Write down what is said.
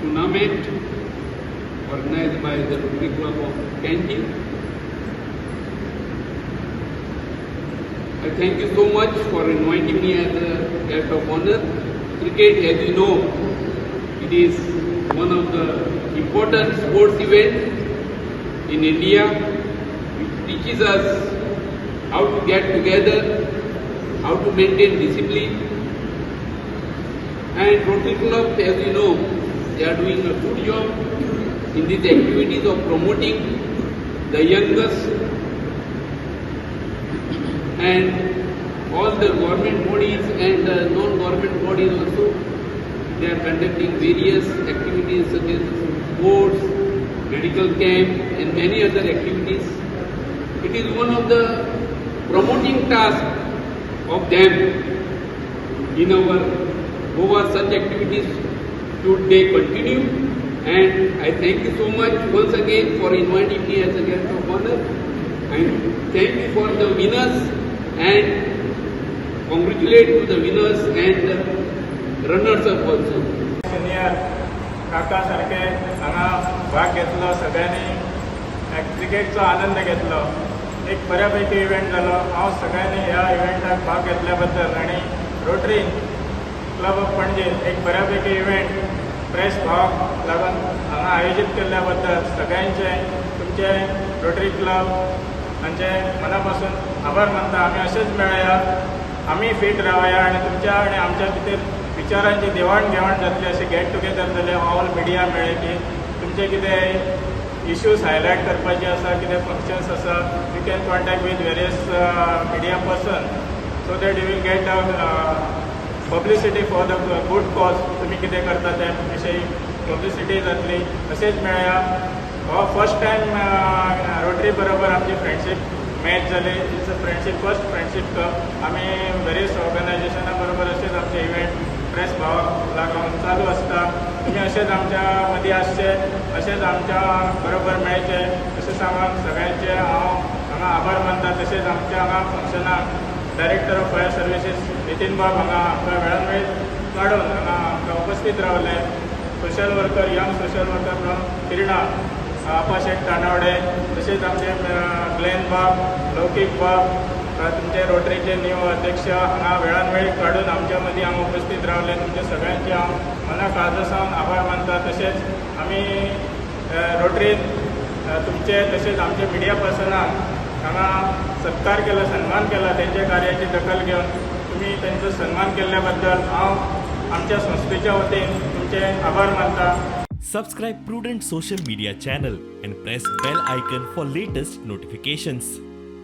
tournament organized by the Rotary Club of Panjim. I thank you so much for inviting me as a guest of honor. Cricket, as you know, it is one of the important sports event in India, which teaches us how to get together, how to maintain discipline. And Rotary Club, as you know, they are doing a good job in these activities of promoting the youngest and all the government bodies and the non-government bodies also. They are conducting various activities such as sports, medical camp and many other activities. It is one of the promoting tasks of them in our Goa. Such activities should they continue, and I thank you so much once again for inviting me as a guest of honor, and thank you for the winners and congratulate to the winners and the runners up also. Senior काका सारखे हांगा भाग घेतलो. सगळ्यांनी क्रिकेटचो आनंद घेतलो. एक बऱ्यापैकी इव्हेंट जालो. हांव सगळ्यांनी ह्या इव्हेंटाक भाग घेतल्या बद्दल आनी रोटरी क्लब ऑफ पणजे एक बऱ्यापैकी इव्हेंट प्रेस भावाक लागून हांगा आयोजीत केल्ल्या बद्दल सगळ्यांचे, तुमचे रोटरी क्लब हांचे मना पासून आभार मानता. आमी अशेंच मेळया, आमी फीट रावया आनी तुमच्या आनी आमच्या भितर विचारांची देवाण घेवाण जातली. अशें गेट टुगेदर जालें, ऑल मिडिया मेळ्ळे की तुमचे कितें इश्यूज हायलायट करपाचे आसा, कितें फंक्शन्स आसा, you can contact with various media person so that you will get publicity for the good cause. तुमी कितें करता त्या विशयी पब्लिसिटी जातली. अशेंच मेळया. हो फर्स्ट टायम रोटरी बरोबर आमची फ्रेंडशीप मॅच जाली. It's a friendship, first friendship cup. आमी वेरियस ऑर्गनायझेशना बरोबर अशेंच आमचे इव्हेंट प्रेस भावाक लागून चालू आसता. तुमी अशेंच आमच्या मदीं आसचे, अशेंच आमच्या बरोबर मेळचे अशें सांगून सगळ्यांचे हांव हांगा आभार मानता. तशेंच आमच्या हांगा फंक्शनाक director of fire services Nitin बाब हांगा आमकां वेळान वेळ काडून हांगा आमकां उपस्थीत रावले. Social worker, young social worker from Pirna, आपा शेट तानावडे, तशेंच आमचे ग्लेन बाब, लौकीक बाब, तुमचे रोटरीचे न्यू अध्यक्ष हांगा वेळान वेळ काडून आमच्या मदीं हांगा उपस्थीत रावले. तुमचे सगळ्यांचे हांव मना काळजा सावन आभार मानता. तशेंच आमी रोटरीन तुमचे तशेंच आमचे मिडिया पर्सनाक हांगा सत्कार केला, सन्मान केला. तेंच्या कार्याची दखल घेवन तुमी तेंचो सन्मान केल्ल्या बद्दल हांव आमच्या संस्थेच्या वतीन तुमचे आभार मानता. Subscribe Prudent Social Media channel and press bell icon for latest notifications.